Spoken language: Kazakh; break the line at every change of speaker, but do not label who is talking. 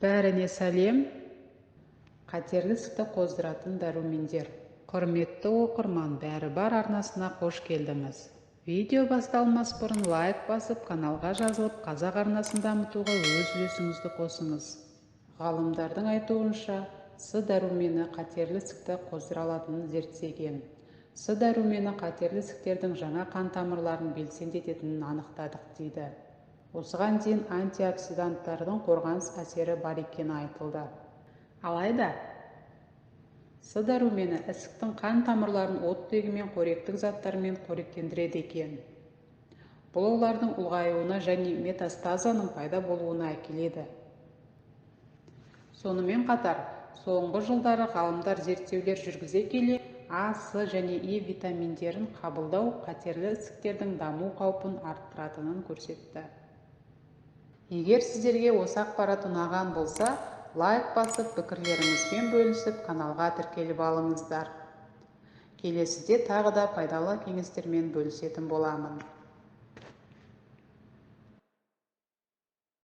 Бәріне сәлем! Қатерлі ісікті қоздыратын дәрумендер. Құрметті оқырман, Бәрі бар арнасына қош келдіңіз. Видео басталмас бұрын лайк басып, каналға жазылып, қазақ арнасын дамытуға өз үлесіңізді қосыңыз. Ғалымдардың айтуынша, С дәрумені қатерлі ісікті қоздыра алатынын зерттеген. С дәрумені қатерлі ісіктердің жаңа қан тамырларын белсендететінін анықтадық дейді. Осыған дейін антиоксиданттардың қорғаныс әсері бар екені айтылды. Алайда С дәрумені ісіктің қан тамырларын оттегімен, қоректік заттармен қоректендіреді екен. Бұл олардың ұлғаюына және метастазаның пайда болуына әкеледі. Сонымен қатар, соңғы жылдары ғалымдар зерттеулер жүргізе келе, А, С және Е витаминдерін қабылдау қатерлі ісіктердің даму қаупін арттыратынын көрсетті. Егер сіздерге осы ақпарат ұнаған болса, лайк басып, пікірлеріңізбен бөлісіп, каналға тіркеліп алыңыздар. Келесіде тағы да пайдалы кеңестермен бөлісетін боламын.